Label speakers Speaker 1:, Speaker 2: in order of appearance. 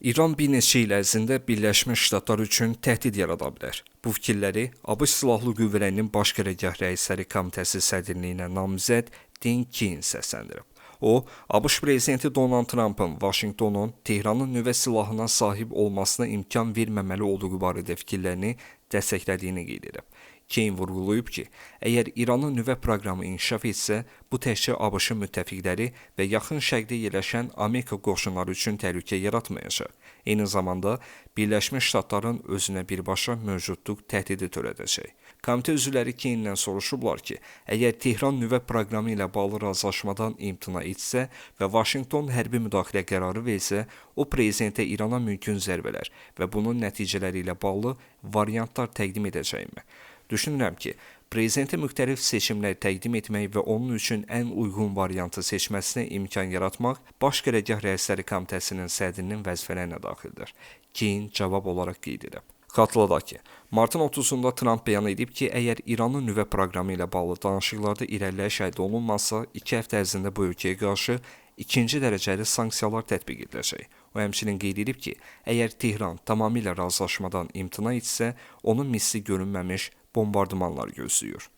Speaker 1: İran bir neçə il ərzində Birləşmiş Ştatlar üçün təhdid yarada bilər. Bu fikirləri ABŞ Silahlı Qüvvələrinin Baş Qərargah Rəisləri Komitəsi sədrliyinə namizəd Dan Caine səsləndirib. O, ABŞ prezidenti Donald Trampın Vaşinqtonun Tehranın nüvə silahına sahib olmasına imkan verməməli olduğu barədə fikirlərini dəstəklədiyini qeyd edib. Caine vurğulayıb ki, əgər İranın nüvə proqramı inkişaf etsə, bu təkcə ABŞ-ın müttəfiqləri və Yaxın Şərqdə yerləşən Amerika qoşunları üçün təhlükə yaratmayacaq. Eyni zamanda Birləşmiş Ştatların özünə birbaşa mövcudluq təhdidi törədəcək. Komitə üzvləri Caine-dən soruşublar ki, əgər Tehran nüvə proqramı ilə bağlı razılaşmadan imtina etsə və Vaşinqton hərbi müdaxilə qərarı versə, o prezidentə İrana mümkün zərbələr və bunun nəticələri ilə bağlı variantlar təqdim edəcəkmi? Düşünürəm ki, prezidentə müxtəlif seçimlər təqdim etmək və onun üçün ən uyğun variantı seçməsinə imkan yaratmaq Baş Qərargah Rəisləri Komitəsinin sədrinin vəzifələrinə daxildir. Caine cavab olaraq qeyd edib. Xatırladaq ki, martın 30-da Tramp bəyan edib ki, əgər İranın nüvə proqramı ilə bağlı danışıqlarda irəliləyiş əldə olunmazsa, 2 həftə ərzində bu ölkəyə qarşı ikinci dərəcəli sanksiyalar tətbiq ediləcək. O həmçinin qeyd edib ki, əgər Tehran tamamilə razılaşmadan imtina etsə, onu misli görünməmiş bombardımanlar gözləyir.